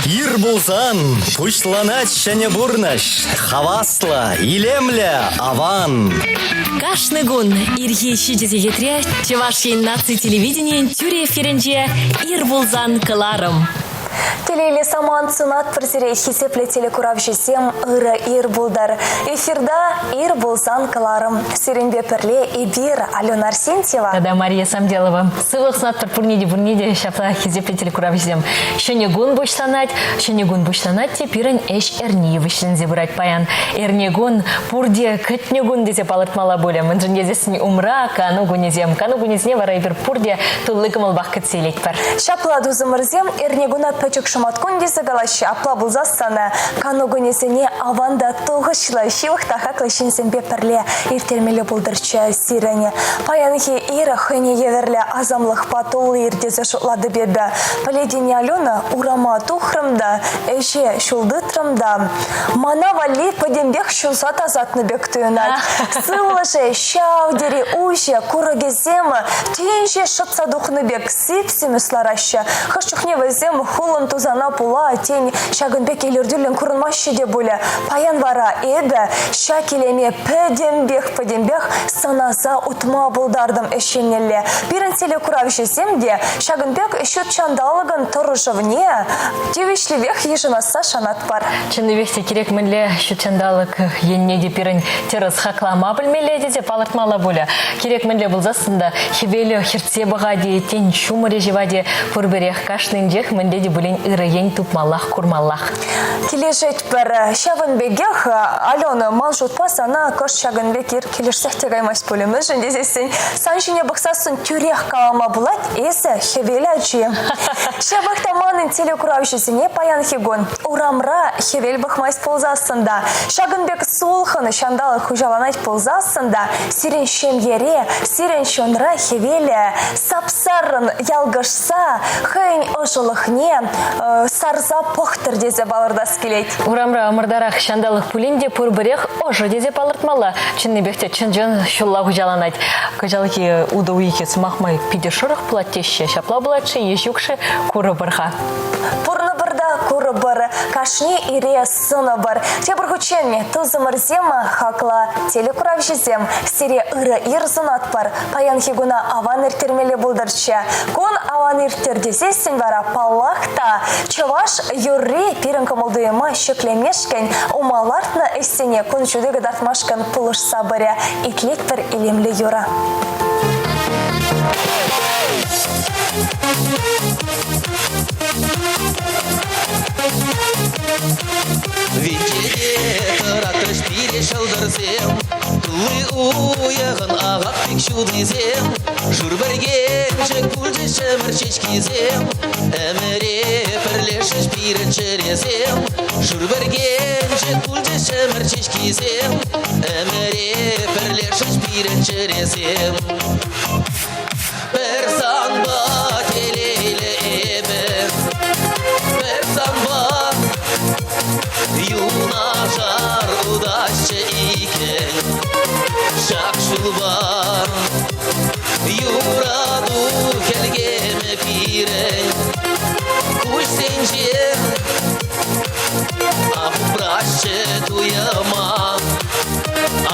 Ир пулсан пуҫланать ҫӗнӗ пурнӑҫ. Хаваслӑ, илемлӗ, аван. Кашни кун ирхи 7 сехетре Чӑваш Ен наци телевиденийӗн тӳрӗ эфирӗнче «Ир пулсан» кӑларӑм. Телейлӗ самант сунатпӑр сире, хисеплӗ телекуравҫӑсем, ырӑ ир пултӑр. Эфирта «Ир пулсан» кӑларӑм. Сирӗнпе пӗрле эпир, Алена Арсентьева. Тата Мария Самделова. Сывлӑх сунатпӑр пурне те, пурне те ҫапла хисеплӗ телекуравҫӑсем. Ҫӗнӗ кун пуҫланать. Ҫӗнӗ кун пуҫланать те пирӗн ӗҫ эрни вӗҫленсе пырать паян. Эрне кун пурте кӗтнӗ кун тесе палӑртмалла пулӗ. Мӗншӗн тесессӗн умра кану кунӗсем. Кану кунӗсене вара эпир пурте тулли кӑмӑлпах кӗтсе илетпӗр. Ҫапла, тусӑмӑрсем, эрне куна пӗчӗк шӑматкун тесе калаҫҫӗ. Апла пулсассӑн кану кунӗсене аван та тухӑҫлӑ, ҫывӑх та хаклӑ ҫынсемпе пӗрле ирттермелле пултӑрччӗ сирӗн. Паянхи ир хӑйне евӗрлӗ асамлӑхпа тулли ир тесе шутлатӑп эпӗ. Пӗлетӗн-и, Алена, урама тухрӑм та, ӗҫе ҫул тытрӑм та, мана валли пӗтӗмпех ҫуса тасатнӑ пек туйӑнать. Сывлӑшӗ ҫав тери уҫӑ, курӑкӗсем тин ҫеҫ шӑтса тухнӑ пек сип-симӗс лараҫҫӗ. Хӑш чухне вӗсем хулӑн тусана пула, тен, ҫакӑн пек илӗртӳллӗн курӑнмаҫҫӗ те пулӗ. Паян вара эпӗ ҫак илеме пӗтӗмпех-пӗтӗмпех сӑнаса утма пултартӑм ӗҫ еннелле. Пирӗн телекуравҫӑсем те ҫакӑн пек ҫут ҫанталӑкӑн тӑрӑшӑвне тивӗҫлипех йышӑнасса шанатпӑр. Чӑннипех те кирек мӗнле ҫут ҫанталӑк енне те пирӗн тӗрӗс хаклама пӗлмелле тесе палӑртмалла пулӗ. Кирек мӗнле пулсассӑн та хӗвелӗ хӗртсе пӑхать-и, тен, ҫумӑрӗ ҫӑвать-и, пурпӗрех кашнинчех мӗнле те пулин ырӑ ен тупмаллах, курмаллах. Килӗшетпӗр. Ҫавӑн пекех, Алена, ман шутпа сана кӑшт ҫакӑн пек ир килӗшсех те каймасть пулӗ. Мӗншӗн тесессӗн сан ҫине пӑхсассӑн тӳрех калама пулать, эсӗ хӗвел ачи. Ҫапах та манӑн телекуравҫӑсене паянхи кун урамра хӗвел пӑхмасть пулсассӑн та, ҫакӑн пек сулхӑн ҫанталӑк хуҫаланать пулсассӑн та, сирӗн ҫемьере, сирӗн чунра хӗвелӗ сап-саррӑн ялкӑшса хӑйӗн ӑшӑлӑхне сарса пӑхтӑр тесе палӑртас килет. Урамра ӑмӑртарах ҫанталӑк пулин те пурпӗрех ӑшӑ тесе палӑртмалла. Чӑннипех те чӑн-чӑн ҫулла хуҫаланать. Кӑҫалхи утӑ уйӑхӗ, сӑмах май, питӗ шӑрӑх пулать теҫҫӗ. Ҫапла пулать-ши е ҫук-ши, курӑпӑр-ха. Пурӑнӑпӑр та курӑпӑр, кашни ире сӑнӑпӑр. Тепӗр хутчен, тусӑмӑрсем, хаклӑ телекуравҫӑсем, сире ырӑ ир сунатпӑр. Паянхи куна аван ирттермелле пултӑрччӗ. Кун аван ирттӗр тесессӗн вара, паллах та, чӑваш юрри пирӗн кӑмӑл-туйӑма ҫӗклемешкӗн, ума лартнӑ ӗҫсене кун ҫути кӑтартмашкӑн пулӑшса пырӗ. Итлетпӗр илемлӗ юрӑ. Венчете тӑратрӗҫ пире ҫӑлтӑрсем, Тулли уйӑхӑн ахах пек ҫутисем, Шур пӗркенчӗк пулчӗҫ ӗмӗр ҫеҫкисем, Ӗмӗре пӗрлешрӗҫ пирӗн чӗресем. Шур пӗркенчӗк пулчӗҫ ӗмӗр ҫеҫкисем, Ӗмӗре пӗрлешрӗҫ пирӗн чӗресем. Пӗр санпа телейлӗ эпӗ, пӗр санпа юнашар утаҫҫӗ иккӗн ҫак ҫулпа. Юрату хӗлхемӗ пирӗн куҫсенче, ах, упраҫҫӗ туйӑма,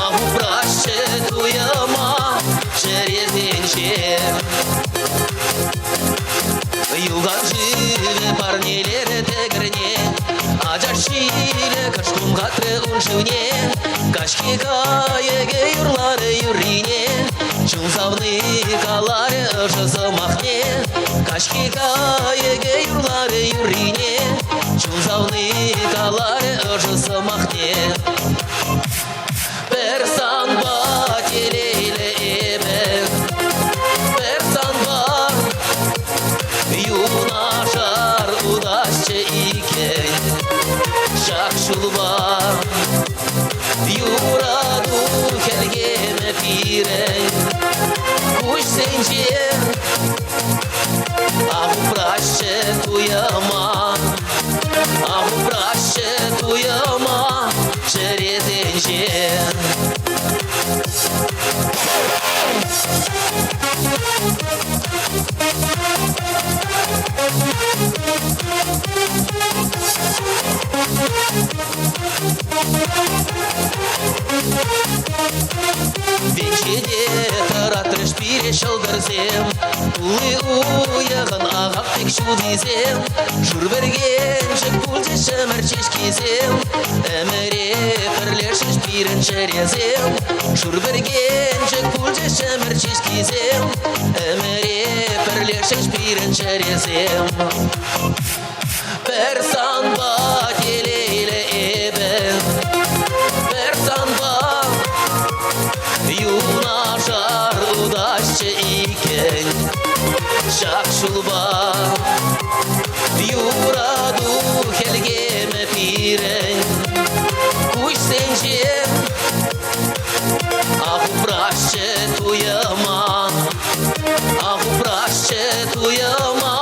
ах, упраҫҫӗ туйӑма. Чӗресенче юхан шывӗ парнелерӗ тӗкӗрне, Ачаш ҫилӗ кӑшт хумхатрӗ ун шывне, Каҫхи кайӑкӗ юрларӗ юррине, Чун савни каларӗ ӑшӑ сӑмахне, Каҫхи кайӑкӗ юрларӗ юррине, Чун савни каларӗ ӑшӑ сӑмахне. Пӗр санпа телейлӗ эпӗ, пӗр санпа юнашар утасчӗ иккен ҫак ҫулпа. Юрату хӗлхемӗ пирӗн куҫсенче, ах, упраҫҫӗ туйӑма, ах, упраҫҫӗ туйӑма. Чӗресенче. ҫӑлтӑрсем, тулли уйӑхӑн ахах пек ҫутисем, шур пӗркенчӗк пулчӗҫ ӗмӗр ҫеҫкисем, ӗмӗре пӗрлешрӗҫ пирӗн чӗресем, шур пӗркенчӗк пулчӗҫ ӗмӗр ҫеҫкисем, ӗмӗре пӗрлешрӗҫ пирӗн чӗресем. Пӗр санпа телейлӗ эпӗ, пӗр санпа юнашар утаҫҫӗ иккен ҫак ҫулпа. Юрату хӗлхемӗ пирӗн куҫсенче Ах, упрасчӗ туйӑма, ах, упрасчӗ туйӑма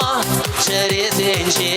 чӗресенче.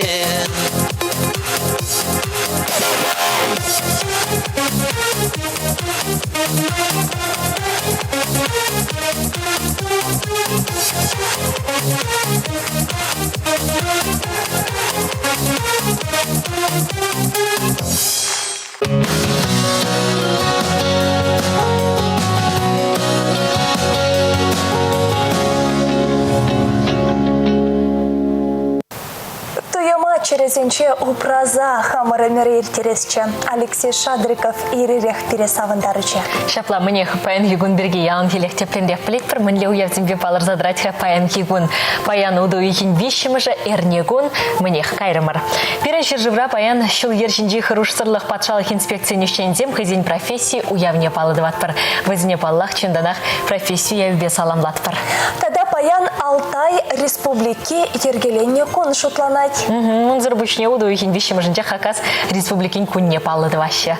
Туйӑма чӗресенче упраса хамӑр ӗмӗре ирттересчӗ. Алексей Шадриков ир-ирех пире савӑнтарчӗ. Ҫапла, мӗнех, паянхи кун пирки яланхиллех тӗплӗнрех пӗлетпӗр. Мӗнле уявсемпе палӑрса тӑрать-ха паянхи кун? Паян утӑ уйӑхӗн виҫҫӗмӗшӗ эрнекун. Мӗнех, кайрӑмӑр. Пирӗн ҫӗршывра паян ҫул-йӗр ҫинчи хӑрушсӑрлӑх патшалӑх инспекцийӗн ӗҫченӗсем хӑйсен професси уявне паллӑ тӑватпӑр. Вӗсене, паллах, чӑнтанах професси уявӗпе саламлатпӑр. Тата паян Алтай Республики йӗркеленнӗ кун шутланать. Унсӑр пуҫне утӑ уйӑхӗн виҫҫӗмӗшӗнче Хакас Республикин кунне паллӑ тӑваҫҫӗ.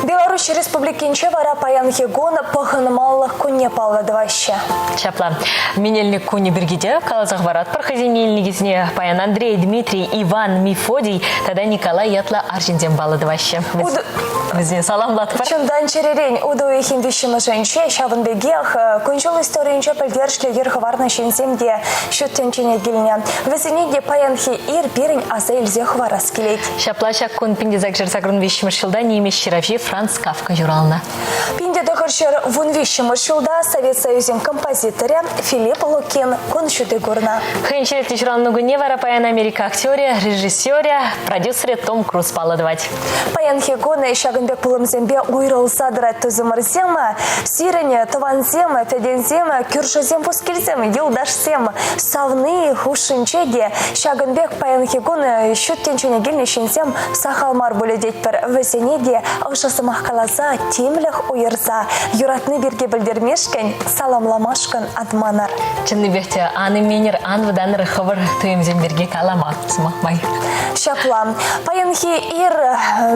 Беларуҫ Республикинче вара паянхи кун пӑхӑнмаллӑх кунне паллӑ тӑваҫҫӗ. Ҫапла. Менелник кунӗ пирки те каласа хӑваратпӑр хӑйсен менелникӗсене. Паян Андрей, Дмитрий, Иван, Мефодий тата Николай ятлӑ арҫынсем паллӑ тӑваҫҫӗ. Вӗсене саламлатпӑр. Чунтан чӗререн утӑ уйӑхӗн виҫҫӗмӗшӗнче ҫавӑн пекех э, кун-ҫул историйӗнче пӗлтерӗшлӗ йӗр хӑварнӑ ҫынсем те ҫут тӗнчене килнӗ. Вӗсене те паянхи ир пирӗн аса илсе хӑварас килет. Ҫапла ҫак кун 1883 ҫулта нимӗҫ ҫыравҫи Франц Кафка ҫуралнӑ. 1913 ҫулта Совет Союзӗн композиторӗ Филипп Лукин кун ҫути курнӑ. Хӑйӗн черетлӗ ҫуралнӑ кунне вара паян Америка актерӗ, режиссерӗ, продюсерӗ Том Круз паллӑ тӑвать. Паянхи кун ҫакӑн пек пулӑмсемпе уйрӑлса тӑрать тусӑмӑрсем. Сирӗн тӑвансем, тетенсем, кӳршӗсем, пускилсем, юлташсем, савни хушшинче те ҫакӑн пек паянхи кун ҫут тӗнчене килнӗ ҫынсем сахал мар пулӗ тетпӗр. Вӗсене те ӑшӑ сӑмах каласа, тимлӗх уйӑрса, юратни пирки пӗлтермешкӗн, саламламашкӑн ан манӑр. Чӑннипех те ан именӗр, ан вӑтанӑр хӑвӑр туйӑмсем пирки калама сӑмах май. Ҫапла. Паянхи ир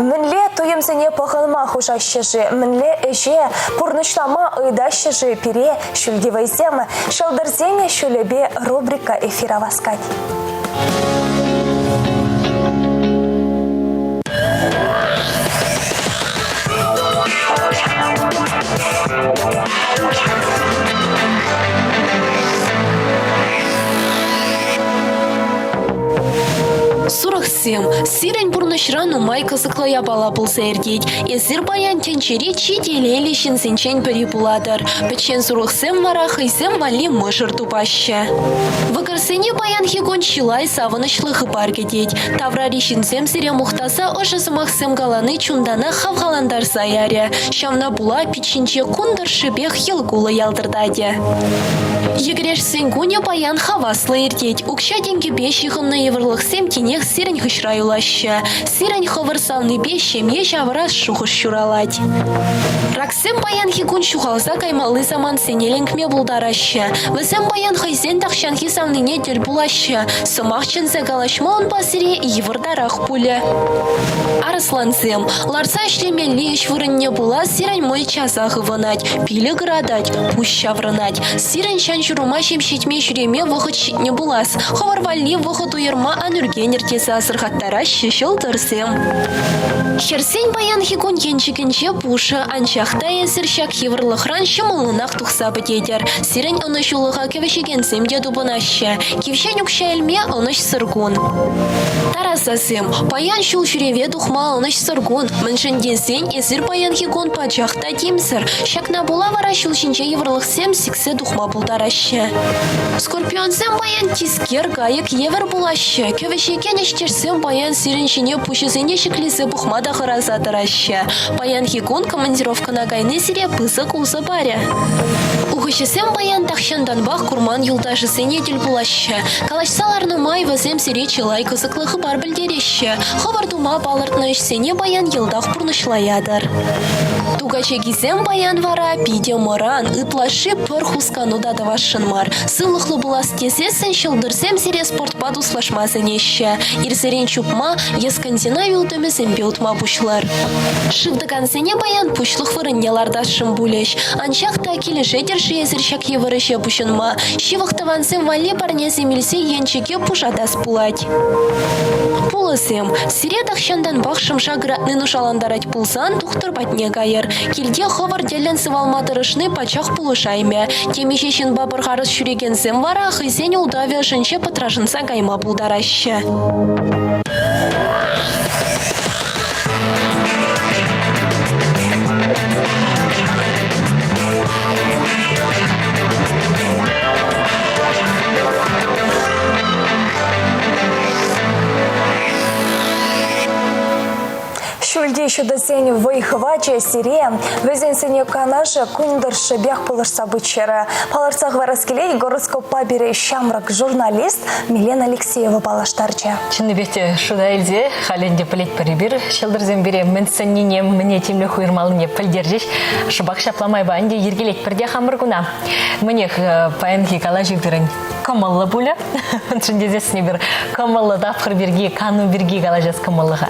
мӗнле туйӑмсене пӑхӑнма хушаҫҫӗ-ши, мӗнле ӗҫе пурнӑҫлама ыйтаҫҫӗ-ши пире ҫӳлти вӑйсем? Ҫӑлтӑрсен ҫулӗпе рубрика эфира васкать. Сурӑхсем, сирӗн пурнӑҫра нумай кӑсӑклӑ япала пулса иртет. Эсир паян тӗнчери чи телейлӗ ҫынсенчен пӗри пулатӑр. Пӗччен сурӑхсем вара хӑйсем валли мӑшӑр тупаҫҫӗ. Вӑкӑрсене паянхи кун чылай савӑнӑҫлӑ хыпар кӗтет. Таврари ҫынсем сире мухтаса ӑшӑ сӑмахсем калани чунтанах хавхалантарса ярӗ. Ҫавна пула пит ҫинче кун тӑршшӗпех йӑл кулӑ ялтӑртатӗ. Йӗкӗрешсен кунӗ паян хаваслӑ иртет. Укҫа-тенкӗпе ҫыхӑннӑ йывӑрлӑхсем тинех сирӗн хыҫра юлаҫҫӗ. Сирӗн хӑвӑр савнипе ҫемье ҫавӑрас шухӑш ҫуралать. Раксем паянхи кун ҫухалса каймалли самантсене лекме пултараҫҫӗ. Вӗсем паян хӑйсен тахҫанхи савнине тӗл пулаҫҫӗ. Сӑмах чӗнсе калаҫма унпа сире йывӑртарах пулӗ. Арӑслансем, ларса ӗҫлемелли ӗҫ вырӑнне пула сирӗн мӑй часах ывӑнать, пилӗк ыратать, пуҫ ҫаврӑнать. Сирӗн ҫан-ҫурӑма ҫемҫетме ҫӳреме вӑхӑт ҫитнӗ пулас. Хӑвӑр валли вӑхӑт уйӑрма ан ӳркенӗр тесе асӑрхаттараҫҫӗ ҫӑлтӑрсем. Хӗрсен паянхи кун енчӗкӗнче пушӑ, анчах та эсир ҫак йывӑрлӑхран ҫӑмӑллӑнах тухса пӗтетӗр. Сирӗн ӑнӑҫулӑха кӗвӗҫекенсем те тупӑнаҫҫӗ. Кивҫен укҫа илме ӑнӑҫсӑр кун. Тарасасем, паян ҫул ҫӳреве тухма ӑнӑҫсӑр кун, мӗншӗн тесен эсир паянхи кун пачах та тимсӗр. Ҫакна пула вара ҫул ҫинче йывӑрлӑхсем сиксе тухма пултараҫҫӗ. Скорпионсем паян тискер кайӑк евӗр пулаҫҫӗ. Кӗвӗҫекен ӗҫтешсем паян сирӗн ҫине пуҫӗсене ҫӗклесе пӑхма та хӑраса тӑраҫҫӗ. Паянхи кун командировкӑна кайни сире пысӑк усӑ парӗ. Ухӑҫӑсем паян тахҫантанпах курман юлташӗсене тӗл пулаҫҫӗ. Калаҫса ларнӑ май вӗсем сире чылай кӑсӑклӑ хыпар пӗлтереҫҫӗ. Хӑвӑр тума палӑртнӑ ӗҫсене паян йӑлтах пурнӑҫлаятӑр. Тукачекисем паян вара питӗ мӑран, ытлашши пӗр хускану та тӑвасшӑн мар. Сывлӑхлӑ пулас тесессӗн ҫӑлтӑрсем сире спортпа туслашма сӗнеҫҫӗ. Ирсерен чупма е Скандинави утӑмӗсемпе утма пуҫлар. Шыв тӑкансене паян пуҫлӑх вырӑнне лартасшӑн пулӗҫ. Анчах та килӗшетӗр-ши эсир ҫак йывӑр ӗҫе пуҫӑнма? Ҫывӑх тӑвансем валли парнесем илсе енчӗке пушатас пулать. Пулӑсем, сире тахҫантанпах шӑмшак ыратни нушалантарать пулсан тухтӑр патне кайӑр. Килте хӑвӑр тӗллӗн сывалма тӑрӑшни пачах пулӑшаймӗ. Темиҫе ҫынпа пӗр харӑс ҫӳрекенсем вара хӑйсен ултавӗ ӑшӗнче пӑтрашӑнса кайма пултараҫҫӗ. Ҫӳлти ҫутӑсен вӑй-хӑвачӗ сире, вӗсен сӗнӳ канашӗ кун тӑршшӗпех пулӑшса пыччӑр. Палӑртса хӑварас килет, гороскоппа пире ҫамрӑк журналист Милена Алексеева паллаштарчӗ. Чӑннипех те шута илсе халь ӗнтӗ пӗлетпӗр эпир ҫӑлтӑрсем пире мӗн сӗннине, мӗне тимлӗх уйӑрмаллине пӗлтерчӗҫ. Шӑпах ҫапла майпа ӗнтӗ йӗркелетпӗр те хамӑр куна. Мӗнех, паянхи калаҫу пирӗн кӑмӑллӑ пулӗ. Мӗншӗн тесессӗн эпир кӑмӑллӑ тапхӑр пирки, кану пирки калаҫас кӑмӑллӑ-ха.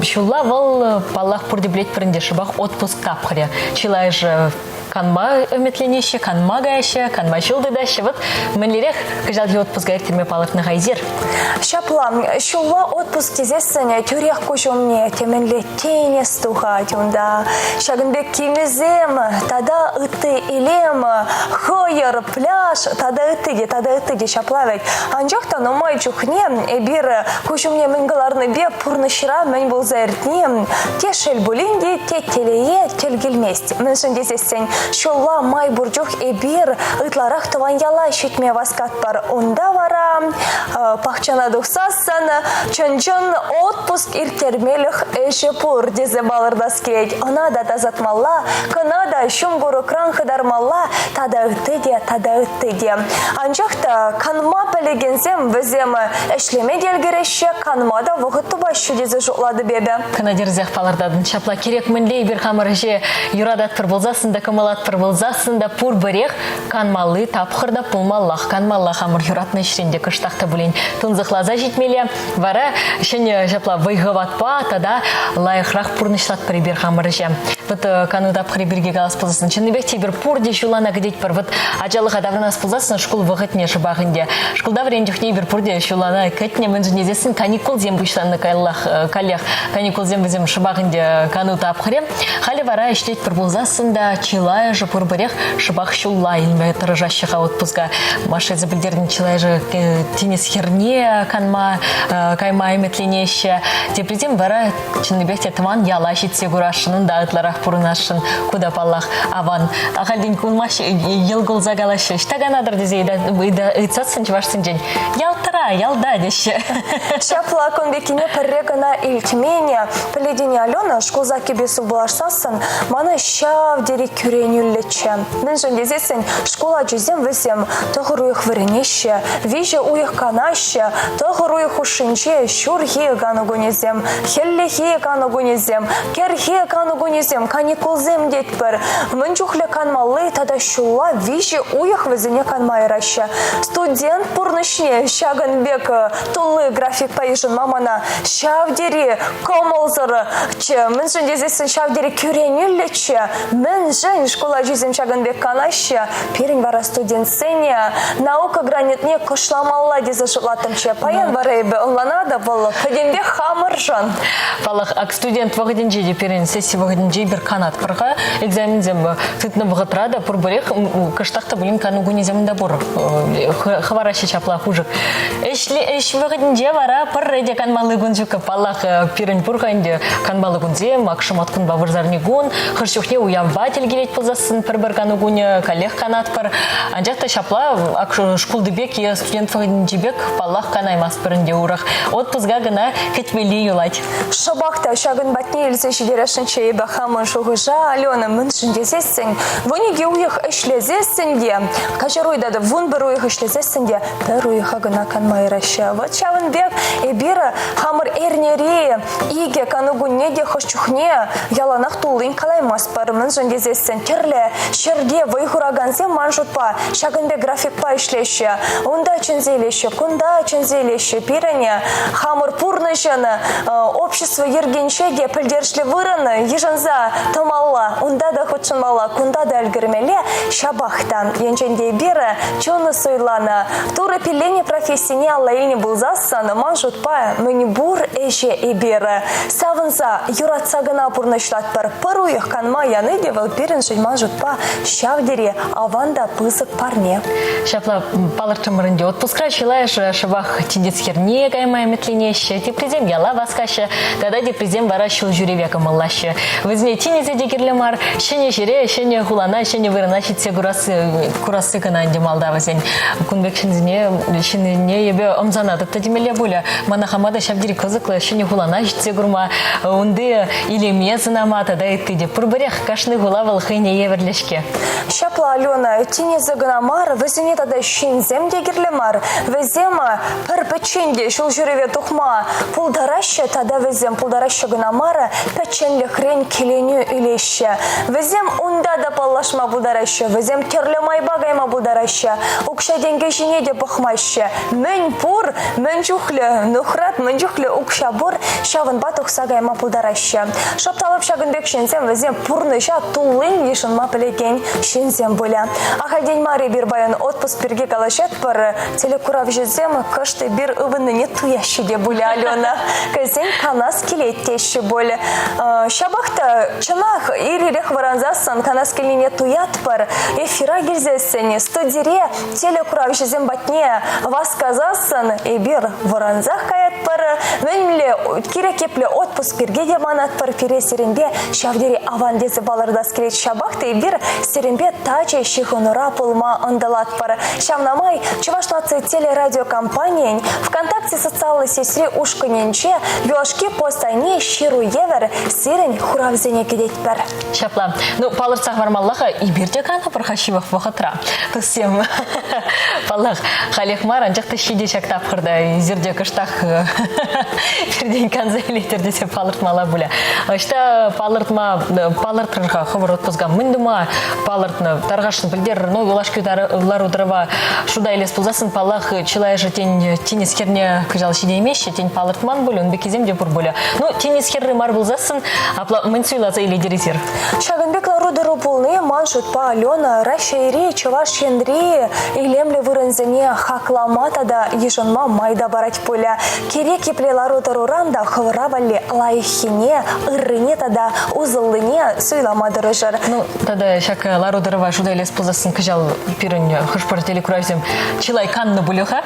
Ҫулла вӑл, паллах, пурте пӗлетпӗр ӗнтӗ, шӑпах отпуск тапхӑрӗ. Чылайӑшӗ канма ӗмӗтленеҫҫӗ, канма каяҫҫӗ, канма ҫул тытаҫҫӗ. Вот мӗнлерех кӑҫалхи отпуска ирттерме палӑртнӑ-ха эсир? Ҫапла, ҫулла отпуск тесессӗн тӳрех куҫ умне темӗнле тинӗс тухать унта. Ҫакӑн пек кимӗсем тата ытти илем, хӑйӑр, пляж тата ытти те, тата ытти те ҫапла вӗт. Анчах та нумай чухне эпир куҫ умне мӗн кӑларнипе пурнӑҫра мӗн пулса иртни те шел пулин те, те телее тӗл килмест. Мӗншӗн тесессӗн ҫулла май пур чух эпир ытларах тӑван яла ҫитме васкатпӑр. Унта вара пахчана тухсассӑн чӑн-чӑн отпуск ирттермелӗх ӗҫӗ пур тесе палӑртас килет. Ӑна та тасатмалла, кӑна та ҫум курӑкран хытармалла тата ытти те, тата ытти те. Анчах та канма пӗлекенсем вӗсем ӗҫлеме те ӗлкӗреҫҫӗ, канма та вӑхӑт тупаҫҫӗ тесе шутлатӑп эпӗ. Кӑна тӗрӗсех палӑртатӑн. Ҫапла кирек мӗнле эпир хамӑр ӗҫе юрататпӑр пулсассӑн та, кӑмӑллатпӑр пулсассӑн та пурпӗрех канмалли тапхӑр та пулмаллах. Канмалла хамӑр юратнӑ ӗҫрен те кӑштах та пулин тунсӑхласа ҫитмелле. Вара ҫӗнӗ ҫапла вӑй-хӑватпа тата лайӑхрах пурнӑҫлатпӑр эпир хамӑр ӗҫе. Вот э, кану тапхӑрӗ пирки калас пулсассӑн, чӑннипех те эпир пурте ҫуллана кӗтетпӗр. Вот ачалӑха таврӑнас пулсассӑн шкул вӑхӑтне шӑпах ӗнтӗ. Шкулта вӗреннӗ чухне эпир пурте ҫуллана кӗтнӗ, мӗншӗн тесессӗн каникулсем пуҫланнӑ каллах, э, каллех. Каникулсем вӗсем шӑпах ӗнтӗ кану тапхӑрӗ. Халӗ вара ӗҫлетпӗр пулсассӑн та чылайӑшӗ пурпӗрех шӑпах ҫулла илме тӑрӑшаҫҫӗ-ха отпуска. Маша эсӗ пӗлтернӗ чылайӑшӗ э, тинӗс хӗрне канма э, кайма ӗмӗтленеҫҫӗ. Теприсем вара чӑннипех те тӑван яла ҫитсе курасшӑн, унта ытларах пурӑнасшӑн. Ку та, паллах, аван. Ахальтен кулмаҫҫӗ, йӑл кулса калаҫҫӗ. Ӑҫта канатӑр тесе ыйтсассӑн чӑвашсенчен ялтӑра, ялта теҫҫӗ. Ҫапла кун пеккине пӗрре кӑна илтмен. Пӗлетӗн-и, Алена, шкул саккипе сывпуллашсассӑн мана ҫав тери кӳренӳллӗччӗ. Мӗншӗн тесессӗн шкул ачисем вӗсем тӑхӑр уйӑх вӗренеҫҫӗ, виҫӗ уйӑх канаҫҫӗ, тӑхӑр уйӑх хушшинче ҫурхи кану кунӗсем, хӗллехи кану кунӗсем, кӗрхи кану кунӗсем, каникулсем тетпӗр. Мӗн чухлӗ канмалли тата ҫулла виҫӗ уйӑх вӗсене канма яраҫҫӗ. Студент пурнӑҫне ҫакӑн пек тулли графикпа йышӑнма мана ҫав тери кӑмӑлсӑрччӗ. Мӗншӗн тесессӗн ҫав тери кӳренӳллӗччӗ. Мӗншӗн шкул ачисем ҫакӑн пек канаҫҫӗ? Пирӗн вара студентсене наука гранитне кӑшламалла тесе шутлаттӑмччӗ. Паян вара эпӗ ӑнланатӑп, вӑл пӗтӗмпех хамӑршӑн. Паллах, ак студент вӑхӑтӗнче те пирӗн сесси вӑхӑтӗнче. эпир канатпӑр-ха. Экзаменсем тытнӑ вӑхӑтра та пурпӗрех кӑштах та пулин кану кунӗсем те пур. Хӑвараҫҫӗ ҫапла хушӑк. Ӗҫле ӗҫ вӑхӑтӗнче вара пӗрре те канмалли кун ҫуккӑ. Паллах, пирӗн пур-ха ӗнтӗ канмалли кунсем, ак шӑматкунпа вырсарни кун. Хӑш чухне уявпа тӗл килет пулсассӑн пӗр-пӗр кану кунӗ каллех канатпӑр. Анчах та ҫапла ак шкулти пек е студент вӑхӑтӗнчи пек, паллах, канаймастпӑр ӗнтӗ урӑх. Отпуска кӑна кӗтмелли юлать. Шӑпах та ҫакӑн патне илсе ҫитересшӗнччӗ эпӗ хамӑн шухӑша, Алена, мӗншӗн тесессӗн, 12 уйӑх ӗҫлесессӗн те, каҫару ыйтатӑп, 11 уйӑх ӗҫлесессӗн те пӗр уйӑха кӑна канма яраҫҫӗ. Вот ҫавӑн пек эпир хамӑр эрнери икӗ кану кунне те хӑш чухне яланах туллин калаймастпӑр. Мӗншӗн тесессӗн тӗрлӗ ҫӗрте вӑй хуракансем ман шутпа ҫакӑн пек графикпа ӗҫлеҫҫӗ. Унта чӗнсе илеҫҫӗ, кунта чӗнсе илеҫҫӗ. Пирӗн хамӑр пурнӑҫӑн общество йӗркинче те пӗлтерӗшлӗ вырӑн йышӑнса тӑмалла. Унта та хутшӑнмалла, кунта та ӗлкӗрмелле. Ҫапах та енчен те эпир чун суйланӑ Турӑ пилленӗ профессине алла илнӗ пулсассӑн, ман шутпа, мӗнпур ӗҫе эпир савӑнса, юратса кӑна пурнӑҫлатпӑр. Пӗр уйӑх канма яни те вӑл пирӗншӗн, ман шутпа, ҫав тери аван та пысӑк парне. Ҫапла палӑртрӑмӑр ӗнтӗ. Отпускра чылайӑшӗ шӑпах тинӗс хӗрне кайма ӗмӗтленеҫҫӗ, теприсем яла васкаҫҫӗ, тата теприсем вара ҫул ҫӳреве кӑмӑллаҫҫӗ. Вӗсене тинӗсе те кирлӗ мар, ҫӗнӗ ҫӗре, ҫӗнӗ хулана, ҫӗнӗ вырӑна ҫитсе курасси, курасси кӑна ӗнтӗ малта вӗсен. Кун пек ҫынсене, ҫыннине эпӗ ӑмсанатӑп та темелле пулӗ. Мана хама та ҫав тери кӑсӑклӑ ҫӗнӗ хулана ҫитсе курма, унти илеме сӑнама тата ытти те. Пурпӗрех кашни хула вӑл хӑйне евӗрлӗ-ҫке. Ҫапла, Алена, тинӗсӗ кӑна мар, вӗсене тата ҫынсем те кирлӗ мар. Вӗсем пӗр пӗччен те ҫул ҫӳреве тухма пултараҫҫӗ тата вӗсем пултараҫҫӗ кӑна мар, пӗчченлӗхрен киленӳ илеҫҫӗ. Вӗсем унта та паллашма пултараҫҫӗ, вӗсем тӗрлӗ майпа кайма пултараҫҫӗ, укҫа-тенкӗ ҫине те пӑхмаҫҫӗ. Мӗн пур, мӗн чухлӗ нухрат, мӗн чухлӗ укҫа пур, ҫавӑнпа тухса кайма пултараҫҫӗ. Шӑп та лӑп ҫакӑн пек ҫынсем вӗсем пурнӑҫа туллин йышӑнма пӗлекен ҫынсем пулӗ. Ахальтен мар эпир паян отпуск пирки калаҫатпӑр. Телекуравҫӑсем кӑшт эпир ывӑннине туяҫҫӗ те пулӗ, Алена. Кӗсен канас килет теҫҫӗ пуль. Ҫапах та, чӑнах, ир-ирех вӑрансассӑн канас килнине туятпӑр. Эфира килсессӗн студире телекуравҫӑсем патне васкасассӑн эпир вӑрансах каятпӑр. Мӗнле кирек епле отпуск пирки те манатпӑр. Пире сирӗнпе ҫав тери аван тесе палӑртас килет. Ҫапах та эпир сирӗнпе тачӑ ҫыхӑнура пулма ӑнтӑлатпӑр. Ҫавна май Чӑваш наци телерадиокомпанийӗн ВКонтакте социаллӑ сетьри ушкӑнӗнче юлашки пост айне ҫыру евӗр сирӗн хуравсене кӗтетпӗр. Ҫапла. Ну, палӑртса хӑвармалла-ха, эпир те канӑпӑр-ха ҫывӑх вӑхӑтра. Туссем, паллах, халех мар, анчах та ҫитӗ ҫак тапхӑрта. Эсир те кӑштах пиртен канса илетӗр тесе палӑртмалла пулӗ. Ӑҫта палӑртма палӑртрӑр-ха хӑвӑр отпуска? Мӗн тума палӑртнӑ? Тархасшӑн пӗлтерӗр. Ну, юлашки лару-тӑрӑва шута илес пулсассӑн, паллах, чылайӑшӗ тен тинӗс хӗрне кӑҫал ҫитеймеҫҫӗ, тен палӑртман пулӗ, ун пеккисем те пур пулӗ. Ну, тинӗс хӗрри мар пулсассӑн, Апла мӗн суйласа илетӗр эсир? Ҫакӑн пек лару-тӑру пулни ман шутпа Алена Раҫҫейри, Чӑваш Енри илемлӗ вырӑнсене хаклама тата йышӑнма май та парать пулӗ. Кирек епле лару-тӑруран та хӑвӑра валли лайӑххине, ыррине тата усӑллине суйлама тӑрӑшӑр. Ну, тата ҫак лару-тӑрӑва шута илес пулсассӑн кӑҫал пирӗн хӑш-пӗр телекуравсем чылай каннӑ пулӗ-ха.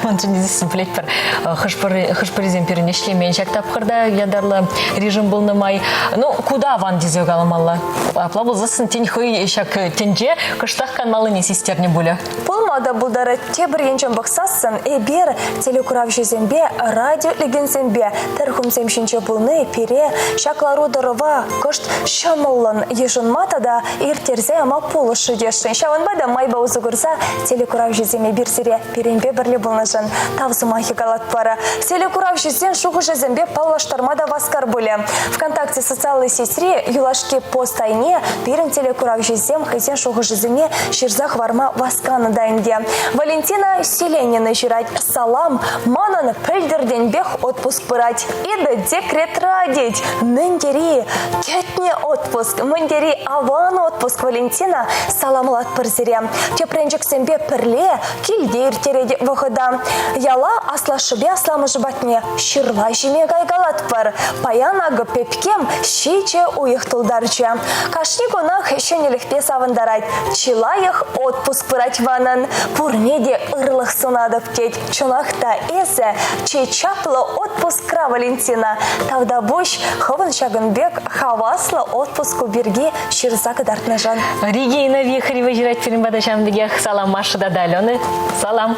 Мӗншӗн тесессӗн пӗлетпӗр, хӑш-пӗр хӑш-пӗрисем пирӗн ӗҫлемен ҫак тапхӑрта ятарлӑ режим пулнӑ май. Ну, куда аван тесе каламалла. Апла пулсассӑн тен хӑй ҫак тӗнче кӑштах канмаллине систернӗ пулӗ. Пулма та пултарать. Тепӗр енчен пӑхсассӑн эпир телекуравҫӑсемпе, радио лекенсемпе пӗр хумсем ҫинче пулни пире ҫак лару-тӑрӑва кӑшт ҫӑмӑллӑн йышӑнма тата ирттерсе яма пулӑшрӗ тесшӗн. Ҫавӑнпа та майпа усӑ курса телекуравҫӑсем эпир сире пирӗнпе пӗрле пулнӑшӑн тав сӑмахӗ калатпӑр. Телекуравҫӑсен шухӑшӗсемпе паллаштарма та васкар пулӗ. ВКонтакте социаллӑ сетьри юлашки пост айне пирӗн телекуравҫӑсем хӑйсен шухӑшӗсене ҫырса хӑварма васканӑ та ӗнтӗ. Валентина Селенина ҫырать. Салам, манӑн пӗлтӗртенпех отпуск пырать. Эпӗ декретра тет. Мӗн тери кӗтнӗ отпуск, мӗн тери аван отпуск, Валентина, саламлатпӑр сире. Тӗпренчӗксемпе пӗрле килте ирттерет вӑхӑта. Яла. аслашшӗпе асламӑшӗ патне ҫырла ҫиме кайкалатпӑр. Паян акӑ пепкем ҫичӗ уйӑх тултарчӗ. Кашни кунах ҫӗнӗлӗхпе савӑнтарать. Чи лайӑх отпуск пырать манӑн. Пурне те ырлӑх сунатӑп, тет. Чӑнах та эсӗ чи чаплӑ отпускра, Валентина. Тавтапуҫ хӑвӑн ҫакӑн пек хаваслӑ отпуску пирки ҫырса кӑтартнӑшӑн. Регина Вихрева ҫырать пирӗн пата ҫавӑн пекех. Салам, Маша тата Алена. Салам.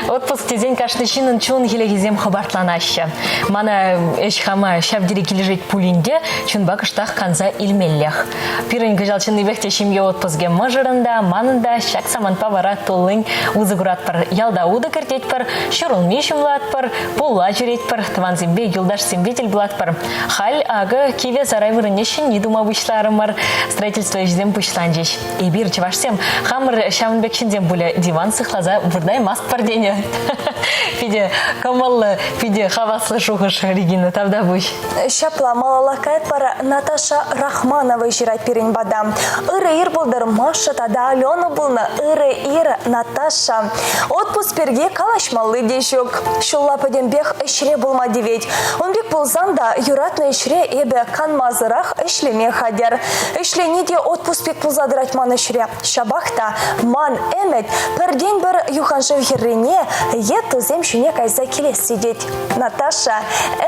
Отпуск тесен кашни ҫыннӑн чун хӗлӗхӗсем хӑпартланаҫҫӗ. Мана ӗҫ хама ҫав тери килӗшет пулин те чунпа кӑштах канса илмеллех. Пирӗн кӑҫал чӑннипех те ҫемье отпускӗ мӑшӑрӑн та, манӑн та ҫак самантпа вара туллин усӑ куратпӑр. Ялта утӑ кӗртетпӗр, ҫӗрулми ҫумлатпӑр, пулла ҫӳретпӗр, тӑвансемпе, юлташсемпе тӗл пулатпӑр. Халь акӑ кивӗ сарай вырӑнне ҫӗнни тума пуҫларӑмӑр. Строительство ӗҫӗсем пуҫланчӗҫ. Эпир, чӑвашсем, хамӑр ҫавӑн пек ҫынсем пулӗ, диван сыхласа выртаймастпӑр тенӗ. Питӗ кӑмӑллӑ, питӗ хаваслӑ шухӑш, Регина, тавтапуҫ. Ҫапла малалла каятпӑр Наташа Рахманова ҫырать пирӗн пата. Ырӑ ир пултӑр Маша тата Алена пулнӑ. Ырӑ ир, Наташа. Отпуск пирки калаҫмалли те ҫук. Ҫулла пӗтӗмпех ӗҫре пулма тивет. Ун пек пулсан та юратнӑ ӗҫре эпӗ канмасӑрах ӗҫлеме хатӗр. Ӗҫлени те отпуск пек пулса тӑрать ман ӗҫре. Ҫапах та ман ӗмӗт пӗртен-пӗр юханшыв хӗррине е тусем ҫине кайса килесси тет. Наташа,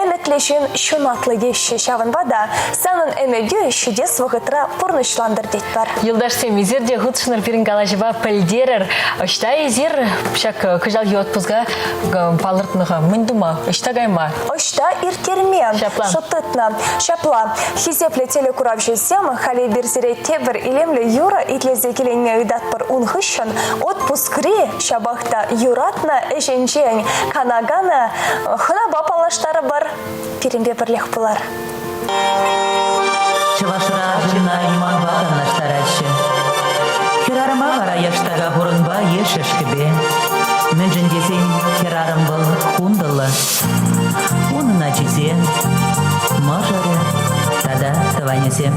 ӗмӗтлӗ ҫын ҫунатлӑ теҫҫӗ. Ҫавӑнпа та санӑн ӗмӗтӳ ҫитес вӑхӑтра пурнӑҫлантӑр тетпӗр. Юлташсем, эсир те хутшӑнӑр пирӗн калаҫӑва пӗлтерӗр. Ӑҫта эсир ҫак кӑҫалхи отпуска палӑртнӑ-ха? Мӗн тума? Ӑҫта кайма? Ӑҫта ирттерме Ҫапла. шут тытнӑ. Ҫапла, хисеплӗ телекуравҫӑсем, халӗ эпир сире тепӗр илемлӗ юрӑ итлесе киленме ыйтатпӑр. Ун хыҫҫӑн отпускри, ҫапах та юратнӑ ӗҫӗнчен канакана хӑнапа паллаштарӑпӑр. Пирӗнпе пӗрлех пулар. Чӑвашра арҫынна юманпа танлаштараҫҫӗ. Хӗрарӑма вара яштака хурӑнпа е шӗшкӗпе. Мӗншӗн тесен хӗрарӑм вӑл хунтӑллӑ. Унӑн ачисем, мӑшӑрӗ тата тӑванӗсем.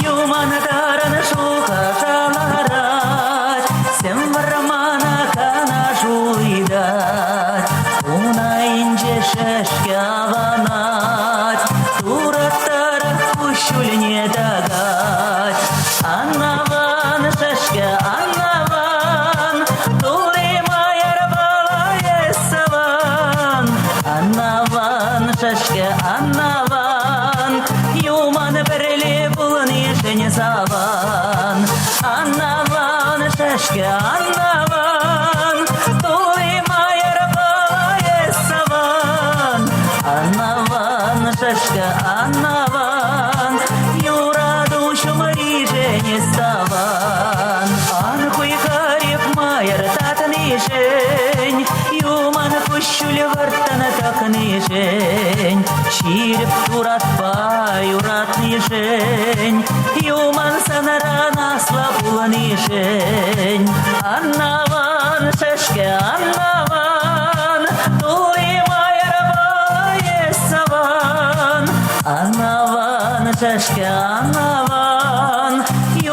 Юман тарӑн шухӑша ларать, Сӗм вӑрмана канаш ыйтать. Ун айӗнче шӗшкӗ авӑнать, Тураттарах куҫҫульне тӑкать. Ан аван, шӗшкӗ, ан аван, Тулли мӑйӑрпала эс саван. Ан аван, шӗшкӗ, ан аван, Юман пӗрле пулнишӗн саван. Ан аван, шӗшкӗ, ан аван, Тулли мӑйӑрпала эс саван. Ан аван, шӗшкӗ, ан аван, Юрату ҫумришӗн саван. Ан хуйхӑр мӑйӑр татнишӗн, Юман куҫҫуль вӑрттӑн тӑкнишӗн, Ҫирӗп туратпа юратнишӗн, Юман санран асла пулнишӗн. Ан аван, шӗшкӗ, ан аван, Тулли мӑйӑрпа эс саван. Ан аван, шӗшкӗ, ан аван,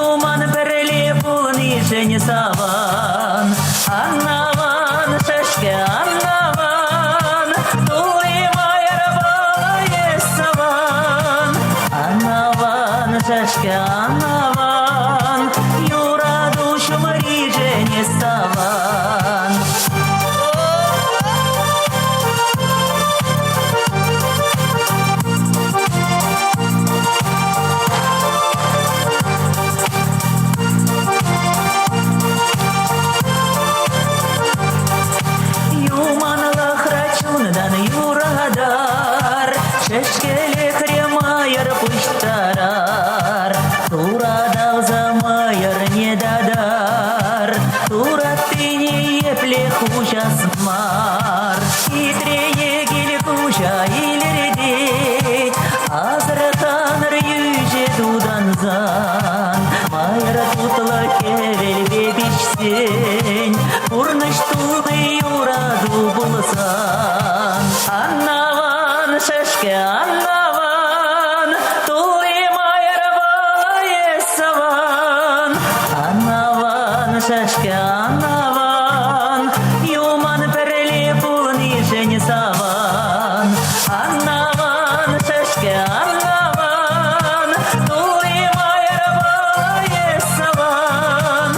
Юман пӗрле пулнишӗн саван. Ан аван, шӗшкӗ, ан аван, Тулли мӑйӑрпа эс саван. Ан аван, шӗшкӗ, ан аван, Юрату ҫумришӗн эс саван. Юманлӑхра чунтан юратар, Шӗшкӗлӗхре мӑйӑр пуҫтарар, Тураталса мӑйӑрне татар, Тураттине епле хуҫас мар. Хитрее кил куҫа илӗртет, Асӑрханӑр йӳҫӗ тутансан, Майра тутлӑ хӗвелпе пиҫсен, Пурнӑҫ тулли юрату пулсан. Ан аван, шӗшкӗ, ан аван, Тулли майӑрпа эс саван. шӗшкӗ ан аван, Юман пӗрле пулнишӗн саван. Ан аван, шӗшкӗ ан аван, Тулли майӑрпа эс саван.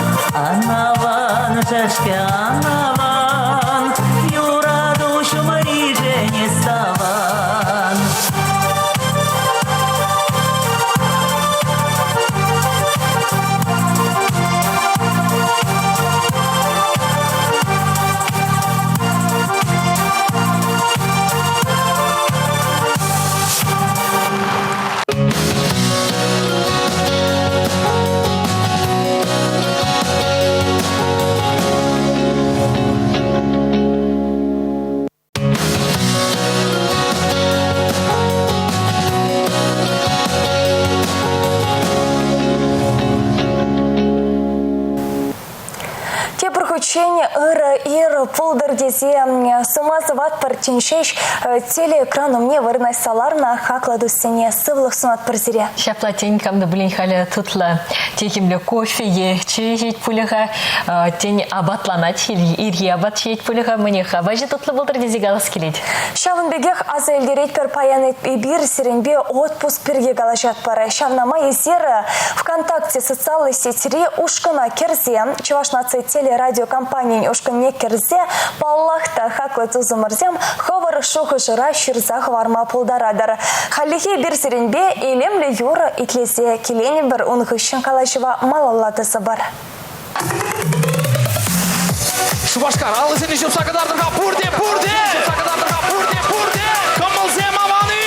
Ан аван, шӗшкӗ ан аван, Юрату ҫумришӗн саван. Тепӗр хутчен ырӑ ир пултӑр тесе сума сӑватпӑр тин ҫеҫ телеэкран умне вырнаҫса ларнӑ хаклӑ туссене сывлӑх сунатпӑр сире. Ҫапла тен кам та пулин халӗ тутлӑ техӗмлӗ кофе е чей ӗҫет пулӗ-ха, тен апатланать, ирхи апат ҫиет пулӗ-ха, мӗнех апачӗ тутлӑ пултӑр тесе калас килет. Ҫавӑн пекех аса илтеретпӗр паян эпир сирӗнпе отпуск пирки калаҫатпӑр. Ҫавна май эсир ВКонтакте социаллӑ сетьри ушкӑна кӗрсе, Чӑваш наци телерадиокомпанийӗн ушкӑнне кӗрсе, паллах та, хаклӑ тусӑмӑрсем, хӑвӑр шухӑшӑра ҫырса хӑварма пултаратӑр. Хальлӗхе эпир сирӗнпе илемлӗ юрӑ итлесе киленӗпӗр, ун хыҫҫӑн калаҫӑва малалла тӑсӑпӑр. Шупашкар алӑсене ҫупса кӑтартӑр-ха пурте, пурте! Ҫупса кӑтартӑр-ха пурте, пурте! Кӑмӑлсем аван-и?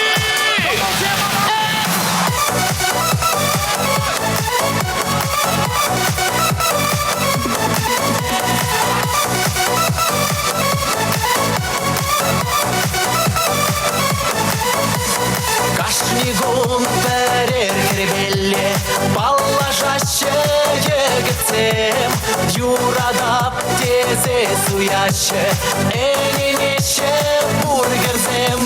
Кашни кун пӗрер хӗрпелле паллашаҫҫӗ йӗкӗтсем. Юратап тесе суяҫҫӗ, ӗненеҫҫӗ пур хӗрсем.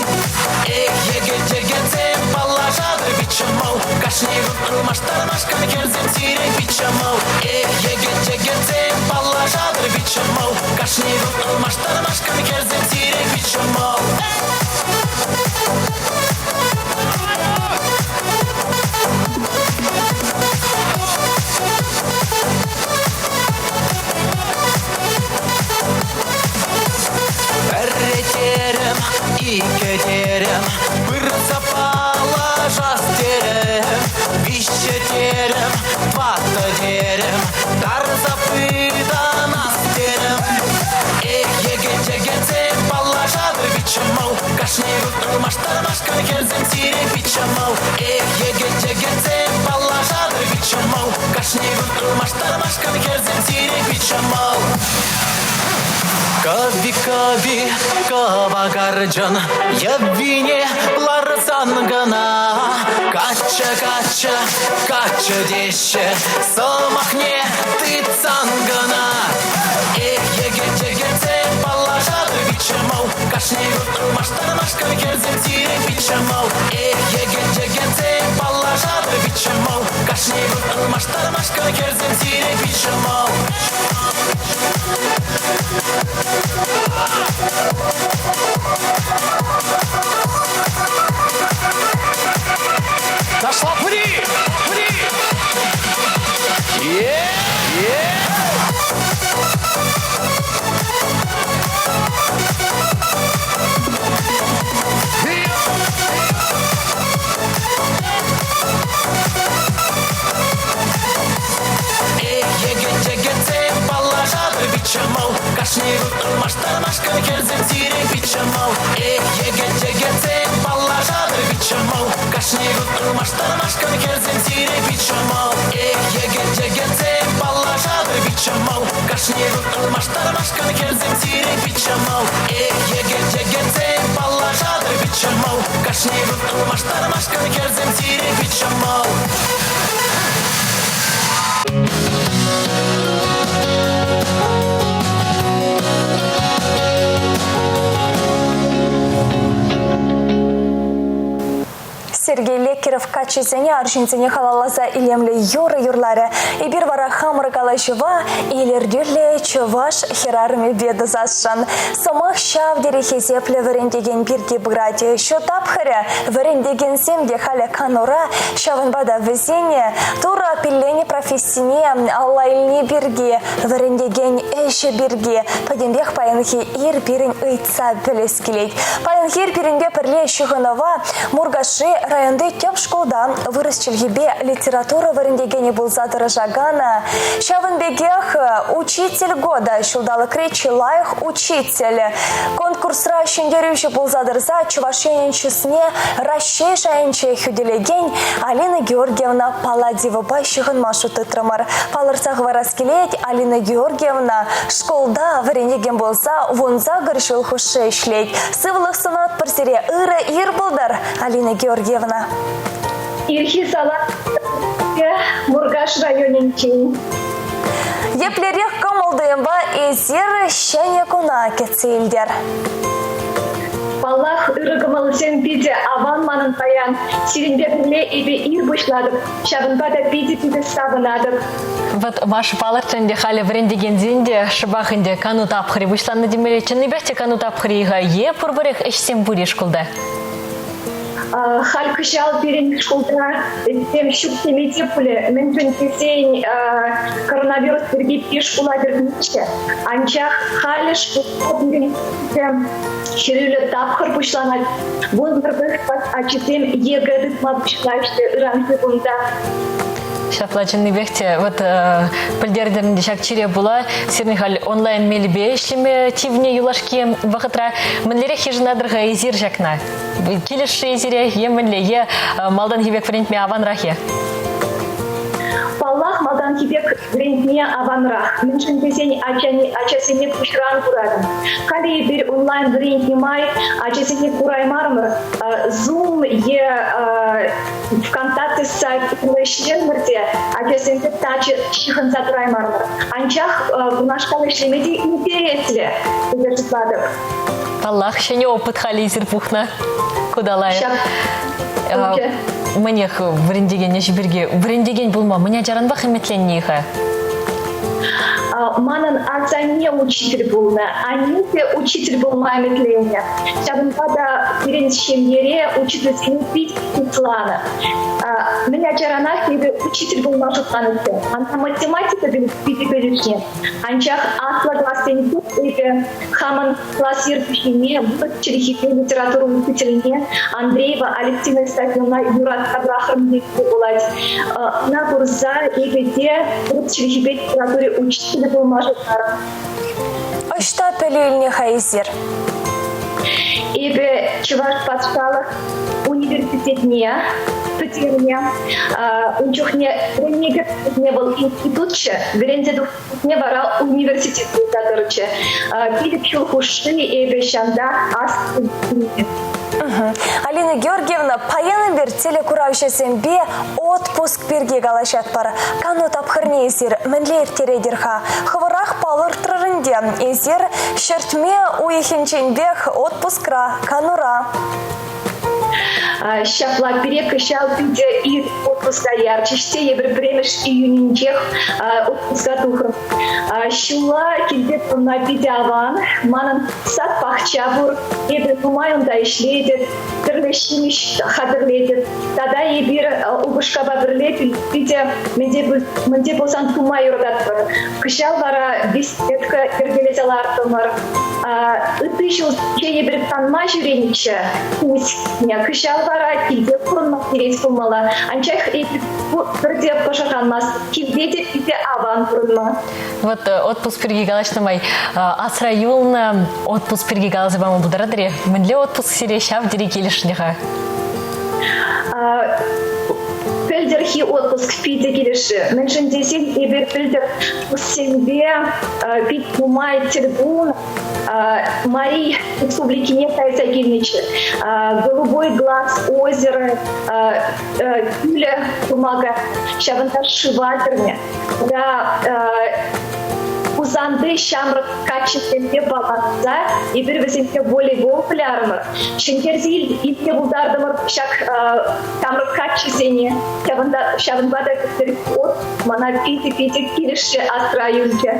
Эх, йӗкӗт, йӗкӗтсем, паллашатӑр пит ҫӑмӑл. Кашни кун ылмаштармашкӑн хӗрсем сире пит ҫӑмӑл. Эх, йӗкӗт, йӗкӗтсем, паллашатӑр пит ҫӑмӑл. Кашни кун ылмаштармашкӑн хӗрсем сире пит ҫӑмӑл. Пӗрре терӗм, иккӗ терӗм, пырса паллашас терӗм. Виҫҫӗ терӗм, тӑваттӑ терӗм, тарса пытанас терӗм. Эх, йӗкӗт, йӗкӗтсем, паллашатӑр пит ҫӑмӑл. Кашни кун ылмаштармашкӑн хӗрсем сире пит ҫӑмӑл. Эх, йӗкӗт, йӗкӗтсем, паллашатӑр пит ҫӑмӑл. Кашни кун ылмаштармашкӑн хӗрсем сире пит ҫӑмӑл. Кӑви-кӑви кӑвакарчӑн йӑвине ларсан кӑна каччӑ-каччӑ каччӑ теҫҫӗ сӑмахне тытсан кӑна. Эх, йӗкӗт, йӗкӗтсем, паллашатӑр пит ҫӑмӑл. Кашни кун ылмаштармашкӑн хӗрсем сире пит ҫӑмӑл. Эх, йӗкӗт, йӗкӗтсем, паллашатӑр пит ҫӑмӑл. Кашни кун ылмаштармашкӑн хӗрсем сире пит ҫӑмӑл. Ташла пыри! Пыри! Е! Е! Эх, йӗкӗт, йӗкӗтсем, паллашатӑр пит ҫӑмӑл. Кашни кун ылмаштармашкӑн хӗрсем сире пит ҫӑмӑл. Эх, йӗкӗт, йӗкӗтсем, паллашатӑр пит ҫӑмӑл. Кашни кун ылмаштармашкӑн хӗрсем сире пит ҫӑмӑл. Эх, йӗкӗт, йӗкӗтсем, паллашатӑр пит ҫӑмӑл. Кашни кун ылмаштармашкӑн хӗрсем сире пит ҫӑмӑл. Эх, йӗкӗт, йӗкӗтсем, паллашатӑр пит ҫӑмӑл. Кашни кун ылмаштармашкӑн хӗрсем сире пит ҫӑмӑл. Сергей Лекеров качча. каччӑсене, арҫынсене халалласа илемлӗ юрӑ юрларӗ. Эпир вара хамӑр калаҫӑва илӗртӳллӗ чӑваш хӗрарӑмӗпе тӑсасшӑн. Сӑмах ҫав тери хисеплӗ вӗрентекен пирки пырать. Ҫу тапхӑрӗ вӗрентекенсем те халӗ канура, ҫавӑнпа та вӗсене Турӑ пилленӗ профессине алла илни пирки, вӗрентекен ӗҫӗ пирки пӗтӗмпех паянхи ир пирӗн ыйтса пӗлес килет. Паянхи ир пирӗнпе пӗрле ҫыхӑнӑва Муркашри районти тӗп шкулта вырӑс чӗлхипе литература вӗрентекенӗ пулса тӑрӑшакан, ҫавӑн пекех Учитель года ҫулталӑкри чи лайӑх учитель конкурсра ҫӗнтерӳҫӗ пулса тӑрса Чӑваш Енӗн чысне Раҫҫей шайӗнче хӳтӗлекен Алина Георгиевна Паладьевӑпа ҫыхӑнма шут тытрӑмӑр. Палӑртса хӑварас килет, Алина Георгиевна шкулта вӗренекен пулса 18 ҫул хушши ӗҫлет. Сывлӑх сунатпӑр сире, ырӑ ир пултӑр, Алина Георгиевна. Ирхи салам Муркаш районӗнчен. Еплерех кӑмӑл-туйӑмпа эсир ҫӗнӗ куна кӗтсе илтӗр? Паллах, ырӑ кӑмӑлсем питӗ аван манӑн паян. Сирӗнпе пӗрле эпӗ ир пуҫлатӑп, ҫавӑнпа та питӗ-питӗ савӑнатӑп. Вот Маша палӑртрӗ ӗнтӗ, халӗ вӗрентекенсен те шӑпах ӗнтӗ кану тапхӑрӗ пуҫланнӑ темелле. Чӑннипех те кану тапхӑрӗ-и-ха е пурпӗрех ӗҫсем пур-и шкулта? Халь кӑҫал пирӗн шкулта ӗҫсем ҫук теме те пулӗ. Мӗншӗн тесен коронавирус пирки пир шкула кӗртмеҫҫӗ. Анчах халӗ шкулта пирӗн хӗрӳллӗ тапхӑр пуҫланать. 11 класс ачисем ЕГЭ тытма пуҫлаҫҫӗ ыранхи кунта. Ҫапла чӑннипех те вот пӗлтертӗм те ҫак чире пула сирӗн халь онлайн мелпе ӗҫлеме тивнӗ юлашки вӑхӑтра. Мӗнлерех йышӑнатӑр-ха эсир ҫакна? Килӗшрӗ сире е мӗнле? Е малтанхи пек вӗрентме аванрах-и? Паллах, малтанхи пек вӗрентме аванрах. Мӗншӗн тесен ачасене куҫран куратӑн. Халӗ эпир онлайн вӗрентнӗ май ачасене кураймарӑмӑр. Zoom е ВКонтакте сайт урлӑ ӗҫлерӗмӗр те ачасемпе тачӑ ҫыхӑнса тӑраймарӑмӑр. Анчах кунашкал ӗҫлеме те интереслӗ тесе шутлатӑп. Паллах, ҫӗнӗ опыт халӗ эсир пухнӑ. Куда лайӑх. Мӗнех вӗрентекен ӗҫӗ пирки вӗрентекен пулма мӗн ачаранпах ӗмӗтленнӗ-ха? Манӑн асанне учитель пулнӑ, анне те учитель пулма ӗмӗтленнӗ. Ҫавӑнпа та пирӗн ҫемьере учительсене пит шутланӑ. Мӗн ачаранах эпӗ учитель пулма шутланӑччӗ. Мана математика питӗ килӗшнӗ. Анчах аслӑ классенче эпӗ хамӑн класс ертӳҫине, вырӑс чӗлхипе литература учительне Андреева Алевтина Исаковна юратса пӑрахрӑм тесе пулать. Ӑна курса эпӗ те вырӑс чӗлхипе литература учителӗ пулма шутларӑм. Ӑҫта пӗлӳ илнӗ-ха эсир? Эпӗ Чӑваш патшалӑх университетне пӗтернӗ. Ун чухне вӗренме кӗртнӗ вӑл институтчӗ. Вӗренсе тухнӑ вара университет пулса тӑрчӗ. 5 ҫул хушши эпӗ ҫавна аслӑ Алина Георгиевна, паян эпир телекуравҫӑсемпе отпуск пирки калаҫатпӑр. Кану тапхӑрне эсир мӗнле ирттеретӗр-ха? Хӑвӑрах палӑртрӑр ӗнтӗ, эсир ҫӗртме уйӑхӗнченпех отпускра, канура. Ҫапла пире кӑҫал питӗ ир отпуска ярчӗҫ те эпир пӗрремӗш июнӗнчех отпуска тухрӑм. Ҫулла килте пурӑнма питӗ аван. Манӑн сад пахча пур. Эпӗ нумай унта ӗҫлетӗп, тӗрлӗ ҫимӗҫ хатӗрлетӗп. Тата эпир упӑшкапа пӗрле питӗ мӗнте пулсан тума юрататпӑр. Кӑҫал вара беседка йӗркелесе лартӑмӑр. Ытти ҫулсенче эпир канма ҫӳренӗччӗ. Кӑҫал вара килте пурӑнма килет пулмалла. Анчах эпир пӗрте пӑшӑрханмастпӑр. Килте те питӗ аван пурӑнма. Вот отпуск пирки калаҫнӑ май асра юлнӑ отпуск пирки каласа пама пултаратӑр-и? Мӗнле отпуск сире ҫав тери килӗшнӗ-ха? Пӗлтӗрхи отпуск питӗ килӗшрӗ. Мӗншӗн тесен эпир пӗлтӗр туссемпе пит нумай тӗл пулнӑ. Мари Республикине кайса килнӗччӗ. Голубой глаз озеро кӳлӗ курма ҫавӑнта шыва кӗрнӗ. Тата. Хусанти ҫамрӑк каччӑсемпе паллашса эпир вӗсемпе волейбол вылярӑмӑр. Ҫӗнтерсе илме пултартӑмӑр ҫак ҫамрӑк каччӑсене. Ҫавӑнпа та мана питӗ-питӗ килӗшрӗ, асра юлчӗ.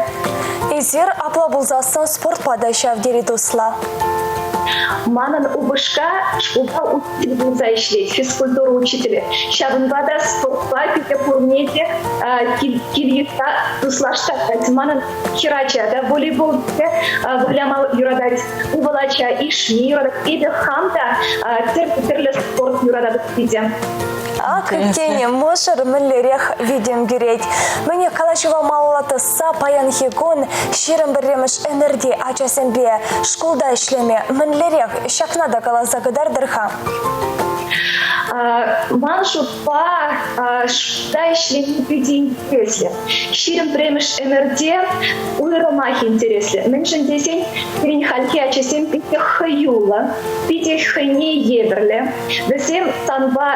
Эсир апла пулсассӑн спортпа та ҫав тери туслӑ. Манӑн упӑшка шкулта учитель пулса ӗҫлет, физкультура учителӗ. Ҫавӑнпа та спортпа питӗ пурне те кил-йышра туслаштарать. Манӑн хӗрача та волейбол выляма юратать, ывӑл ача ишме юратать. Эпӗ хам та тӗрлӗ спорт юрататӑп питӗ. Ак, тен, мӑшӑр мӗнлерех витӗм кӳрет. Мӗнех калаҫӑва малалла тӑсса паянхи кун 21-мӗш ӗмӗрти ачасемпе шкулта ӗҫлеме мӗнлерех ҫакна та каласа кӑтартӑр-ха. Ман шутпа, шкулта ӗҫлени питӗ интереслӗ. 21-мӗш ӗмӗрте уйрӑмах интереслӗ. Мӗншӗн тесен пирӗн хальхи ачасем питӗ хӑюллӑ, питӗ хӑйне евӗрлӗ. Вӗсем санпа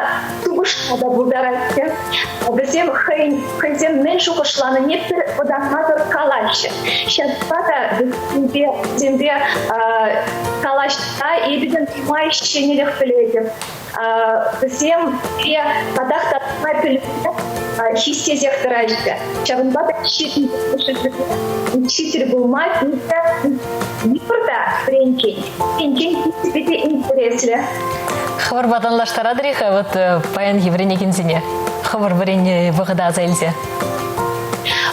тупӑшма та пултараҫҫӗ. Вӗсем хӑйӗн хӑйсем мӗн шухӑшланине пӗр вӑтанмасӑр калаҫҫӗ. Ҫавӑнпа та вӗсемпе, вӗсемпе калаҫса эпӗ те нумай ҫӗнӗлӗх пӗлетӗп. Вӗсем пире татах та нумай пӗлме хистесех тӑраҫҫӗ. Ҫавӑнпа та учитель пулма питӗ йывӑр та вӗренкен. Енчен питӗ интереслӗ. Хӑвӑрпа танлаштаратӑр-и-ха вот э, паянхи вӗренекенсене? Хӑвӑр вӗреннӗ вӑхӑта аса илсе.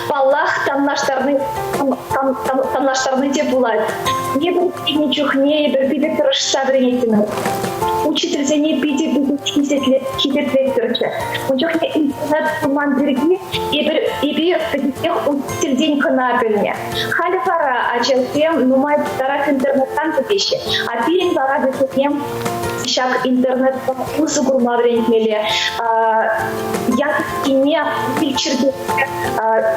Паллах, танлаштарни, танлаштарни те пулать. Эпир вӗреннӗ чухне эпир питӗ тӑрӑшса вӗренеттӗмӗр. Учительсене питӗ-питӗ хисеплеттӗрччӗ. Ун чухне интернет пулман пирки эпир, эпир пӗтӗмпех учительтен кӑна пӗлнӗ. Халӗ вара ачасем нумай тарах интернетран пӗтеҫҫӗ. А пирӗн вара вӗсене ҫак интернетпа усӑ курма вӗрентмелле. Яккине чиркӳре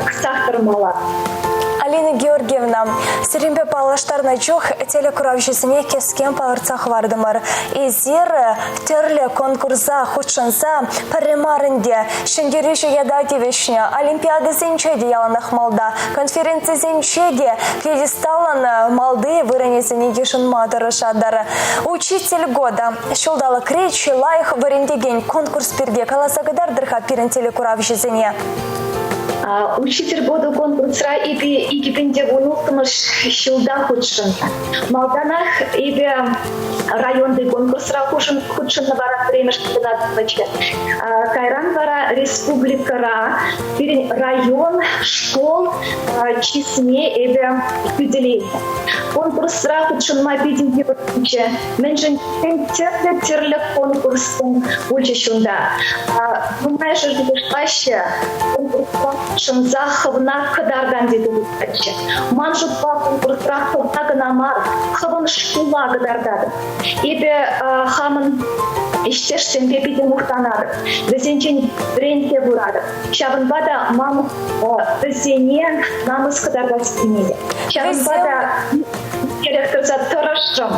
кӑсах тӑрмалла. Алина Георгиевна, сирӗнпе паллаштарнӑ чух телекуравҫӑсене кӗскен палӑртса хӑвартӑмӑр. Эсир тӗрлӗ конкурса хутшӑнса пӗрре мар ӗнтӗ ҫӗнтерӳҫӗ ята тивӗҫнӗ. Олимпиадӑсенче те яланах малта, конференцисенче те пьедесталӑн малти вырӑнӗсене йышӑнма тӑрӑшатӑр. Учитель года ҫулталӑкри чи лайӑх вӗрентекен конкурс пирки каласа кӑтартӑр-ха пирӗн телекуравҫӑсене. Учитель года конкурсра эпӗ 2016 ҫулта хутшӑннӑ. Малтанах эпӗ районти конкурсра хутшӑннӑ вара пӗрремӗш вырӑна тухнӑччӗ. Кайран вара республикӑра пирӗн район, школ чысне эпӗ хӳтӗленӗ. Конкурсра хутшӑнма питӗ йывӑр пулчӗ. Мӗншӗн тӗрлӗ-тӗрлӗ конкурссем пулчӗҫ унта. Нумайӑшӗ шухӑшлаҫҫӗ, конкурсра хутшӑнса хӑвна кӑтартан тесе шутлаҫҫӗ. Ман шутпа конкурсра хӑвна кӑна мар, хӑвӑн шкула кӑтартатӑн. Эпӗ хамӑн ӗҫтешсемпе питӗ мухтанатӑп, вӗсенчен вӗренсе пыратӑп. Ҫавӑнпа та ман вӗсене намӑс кӑтартас килмест. Ҫавӑнпа та Эрех тӑрса тӑрӑшрӑм.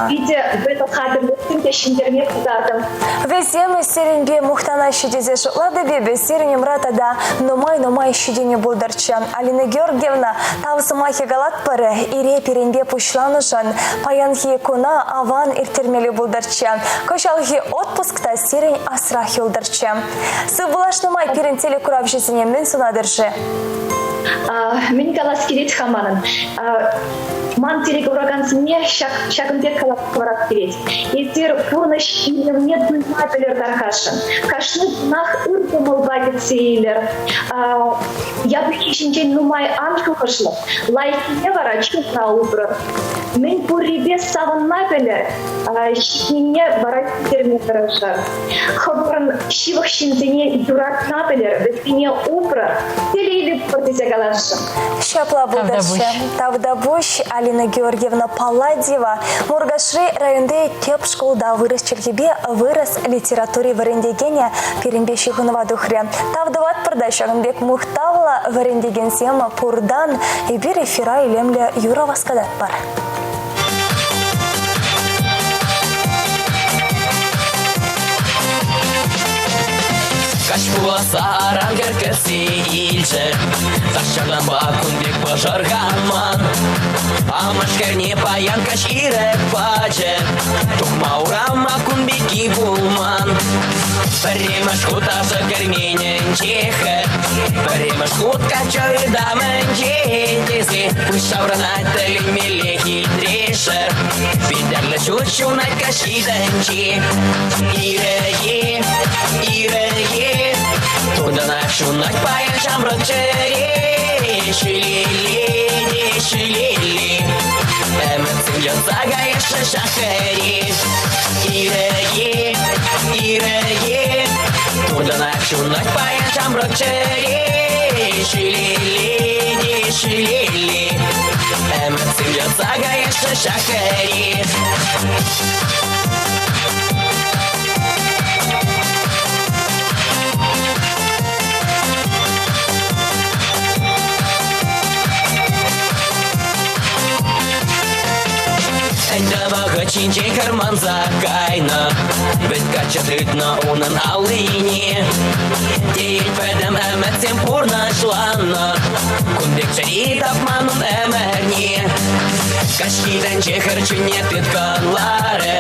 Питӗ вӑйлӑ хатӗрлеттӗм те ҫӗнтерме пултартӑм. Вӗсем сирӗнпе мухтанаҫҫӗ тесе шутлатӑп эпӗ. Сирӗн умра тата нумай-нумай ҫитӗнӳ пултӑрччӗ. Алина Георгиевна, тав сӑмахӗ калатпӑр. Ире пирӗнпе пуҫланӑшӑн паянхи куна аван ирттермелле пултӑрччӗ. Кӑҫалхи отпуск та сирӗн асрах юлтӑрччӗ. Сывпуллашнӑ май пирӗн телекуравҫӑсене мӗн сунатӑр-ши? Мӗн калас килет-ха манӑн? Ман телекуракансене ҫак, ҫакӑн пек калас хӑварас килет. Эсир пурнӑҫ илемне туйма пӗлӗр тархасшӑн. Кашни кунах ыр кӑмӑлпа кӗтсе илӗр. Япӑххи ҫинчен нумай ан шухӑшлӑр. Лайӑххине вара чунра упрӑр. Мӗн пуррипе савӑнма пӗлӗр. Ҫитнине вара ҫитерме тӑрӑшӑр. Хӑвӑрӑн ҫывӑх ҫынсене юратма пӗлӗр, вӗсене упрӑр, телейлӗ пулӑр тесе каласшӑн. Ҫапла пултӑрччӗ. Тавтапуҫ, Алина Георгиевна Палладьева, Муркашри районти тӗп шкулта вырӑс чӗлхипе вырӑс литератури вӗрентекенӗ пирӗнпе ҫыхӑнӑва тухрӗ. Тав тӑватпӑр та ҫакӑн пек мухтавлӑ вӗрентекенсем пуртан эпир эфира илемлӗ юрӑ васкататпӑр. Каҫ пуласса аран кӗркесе илчӗ. Тахҫантанпа кун пек пӑшӑрханман. Амӑш хӗрне паян каҫ ирӗк пачӗ. Тухма урама кун пекки пулман. Пӗрремӗш хут ашӑ кӗрменӗнче-хӗр. Пӗрремӗш хут каччӑ ытамӗнче тесе пуҫ ҫаврӑнать тӗлӗнмелле хитрешӗ. Питӗрлӗ ҫут ҫунать каҫхи тӗнче. Ирӗке, ирӗке, туртӑнать ҫунать паян ҫамрӑк чӗре. Ҫӳлелле те ҫӳлелле, ӗмӗтсем йӑтса каяҫҫӗ ҫак хӗре. Ирӗке, ирӗке, туртӑнать ҫунать паян ҫамрӑк чӗре. Ҫӳлелле те ҫӳлелле, ӗмӗтсем йӑтса каяҫҫӗ ҫак хӗре. Ӗнтӗ вӑхӑт ҫинчен хӗр манса кайнӑ, Вӗт каччӑ тытнӑ унӑн аллине. Тейӗн пӗтӗм ӗмӗтсем пурнӑҫланнӑ, Кун пек чӗри тапман ун ӗмӗрне. Каҫхи тӗнче хӗр чунне тыткӑнларӗ.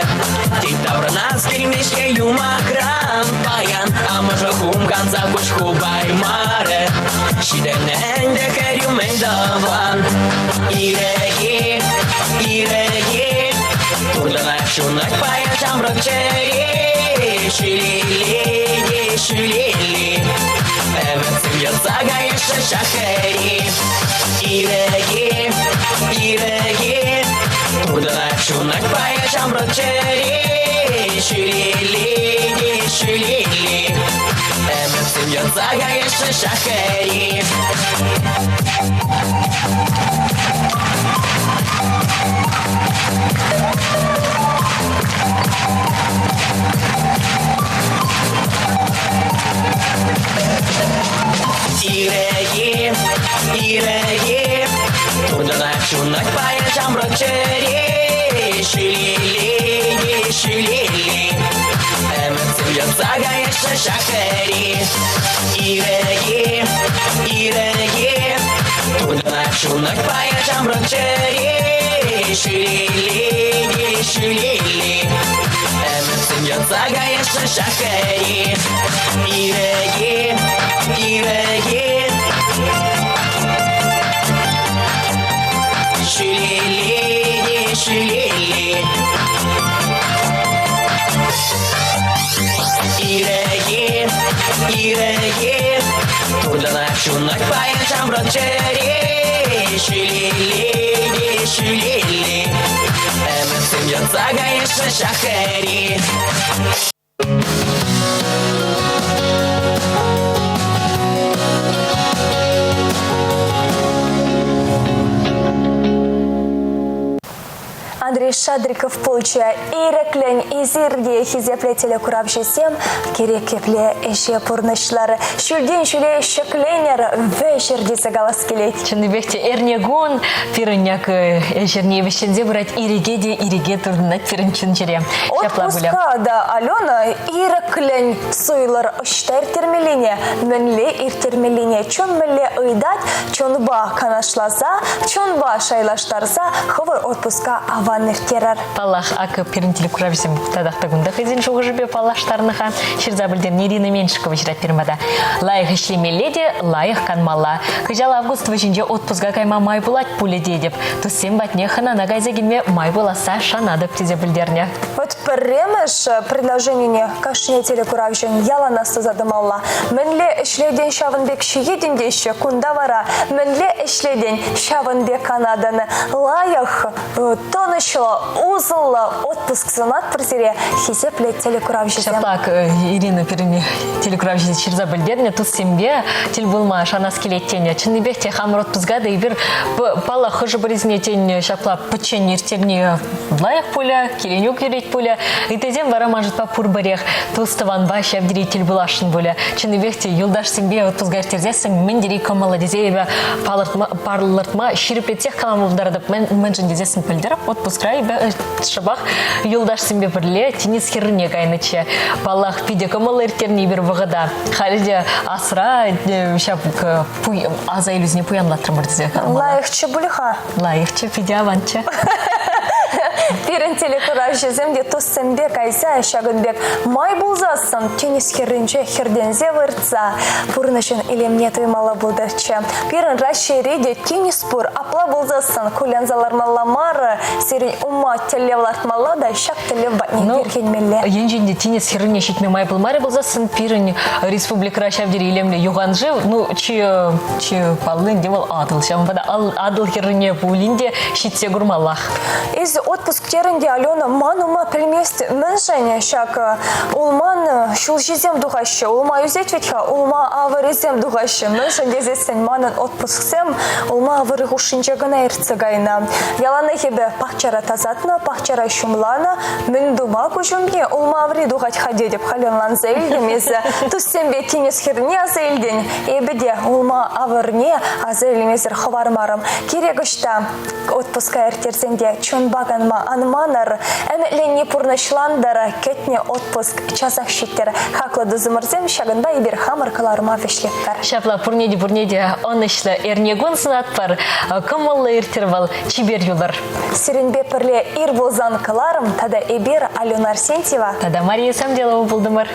Тет таврӑнас килмест-ҫке юмахран. Паян амӑшӗ хумханса куҫ хупаймарӗ. Ҫитӗннӗ ӗнтӗ хӗрӳ мӗн тӑван. Ирӗке, ирӗке, туртӑнать ҫунать паян ҫамрӑк чӗре. Ҫӳлелле те ҫӳлелле, ӗмӗтсем йӑтса каяҫҫӗ ҫак хӗре. Ирӗке, ирӗке, туртӑнать ҫунать паян ҫамрӑк чӗре. Ҫӳлелле те ҫӳлелле, ӗмӗтсем йӑтса каяҫҫӗ ҫак хӗре. Ирӗке, ирӗке, туртӑнать ҫунать паян ҫамрӑк чӗре. Ҫӳлелле те ҫӳлелле, ӗмӗтсем йӑтса каяҫҫӗ ҫак хӗре. Ирӗке, ирӗке, туртӑнать ҫунать паян ҫамрӑк чӗре. Ҫӳлелле те ҫӳлелле, ӗмӗтсем йӑтса каяҫҫӗ ҫак хӗре. Ирӗке, ирӗке, ҫӳлелле те ҫӳлелле. Ирӗке, ирӗке, туртӑнать ҫунать паян ҫамрӑк чӗре. Ҫӳлелле те ҫӳлелле, ӗмӗтсем йӑтса каяҫҫӗ ҫак хӗре. Андрей Шадриков пулчӗ. Ирӗклӗн эсир те хисеплӗ телекуравҫӑсем кирек епле ӗҫе пурнӑҫлар. Ҫӳлтен ҫӳле ҫӗкленӗр, вӗҫӗр тесе калас килет. Чӑннипех те эрнекун пирӗн як ӗҫ эрни вӗҫленсе пырать. Ирӗке те ирӗке туртӑнать пирӗн чун-чӗре. Ҫапла пулӗ. Отпуска та, Алена, ирӗклӗн суйлӑр ӑҫта ирттермеллине, мӗнле ирттермеллине чун мӗнле ыйтать, чунпа канашласа, чунпа шайлаштарса хӑвӑр отпуска аван ирттерӗр. Паллах, акӑ пирӗн телекуравҫӑсем татах та кунта хӑйсен шухӑшӗпе паллаштарнӑ-ха. Ҫырса пӗлтернӗ Ирина Меньшикова ҫырать пирӗн пата. Лайӑх ӗҫлемелле те лайӑх канмалла. Кӑҫал август вӗҫӗнче отпуска кайма май пулать пулӗ тетӗп. Туссем патне хӑнана кайса килме май пуласса шанатӑп тесе пӗлтернӗ. Вот пӗрремӗш предложенине кашни телекуравҫӑн яланах туса тӑмалла. Мӗнле ӗҫлетӗн ҫавӑн пек ҫиетӗн теҫҫӗ. Кунта вара мӗнле ӗҫлетӗн ҫавӑн пек канатӑн. Лайӑх, тӑнӑҫлӑ, усӑллӑ отпуск сунатпӑр сире, хисеплӗ телекуравҫӑсем. Ҫапла, Ирина пирӗн телекуравҫӑ ҫырса пӗлтернӗ, туссемпе тӗл пулма шанас килет тенӗ. Чӑннипех те хамӑр отпуска та эпир, паллах, хӑшӗ-пӗрисене тен ҫапла пӗччен ирттерни лайӑх пулӗ, киленӳ кӳрет пулӗ. Ыттисем вара ман шутпа пурпӗрех тус-тӑванпа ҫав тери тӗл пуласшӑн пулӗ. Чӑннипех те юлташсемпе отпуска ирттерсессӗн мӗн тери кӑмӑллӑ тесе эпӗ палӑртма, палӑртма ҫирӗплетсех калама пултаратӑп. Мӗншӗн тесессӗн пӗлтӗр отпуск. отпускра эпӗ шӑпах юлташсемпе пӗрле тинӗс хӗррине кайнӑччӗ. Паллах, питӗ кӑмӑллӑ ирттернӗ эпир вӑхӑта. Халӗ те асра ҫав аса илӳсене пуянлатрӑмӑр тесе каламалла. Лайӑхчӗ пуль-ха. Лайӑхчӗ, питӗ аванччӗ. Пирӗн телекуравҫӑсем те туссемпе кайса ҫакӑн пек май пулсассӑн тинӗс хӗрринче хӗртенсе выртса пурнӑҫӑн илемне туймалла пултӑрччӗ. Пирӗн Раҫҫейре те тинӗс пур. Апла пулсассӑн кулянса лармалла мар, сирӗн ума тӗллев лартмалла та ҫак тӗллев патне Ну, вирхӗнмелле. Енчен те тинӗс хӗррине ҫитме май пулмарӗ пулсассӑн пирӗн республикӑра ҫав тери илемлӗ юханшыв, ну, чи, чи палли ӗнтӗ вӑл Атӑл. Ҫавӑнпа та Атӑл хӗррине пулин те ҫитсе курмаллах. Эсӗ отпуск терӗн те, Алена, ман ума пӗлмест мӗншӗн ҫак улман ҫулҫисем тухаҫҫӗ. Улма ӳсет вӗт-ха, улма авӑрӗсем тухаҫҫӗ. Мӗншӗн тесессӗн манӑн отпусксем улма авӑрӗ хушшинче кӑна иртсе кайнӑ. Яланах эпӗ пахчара тасатнӑ, пахчара ҫумланӑ. Мӗн тума куҫ умне улма аври тухать-ха тетӗп, халь ӑнланса илтӗм эсӗ. Туссемпе тинӗс хӗрне аса илтӗн. Эпӗ те улма авӑрне аса илмесӗр хӑвармарӑм. Кирек ӑҫта отпуска ирттерсен те чунпа канма ан манӑр. Ӗмӗтленни пурнӑҫлантӑр, кӗтнӗ отпуск часах ҫиттӗр. Хаклӑ тусӑмӑрсем, ҫакӑнпа эпир хамӑр кӑларӑма вӗҫлетпӗр. Ҫапла пурне те пурне те ӑнӑҫлӑ эрнекун сунатпӑр. Кӑмӑллӑ ирттӗр вӑл, чипер юлӑр. Сирӗнпе пӗрле ир пулсан кӑларӑм тата эпир Алена Арсентьева тата Мария Самделова пултӑмӑр.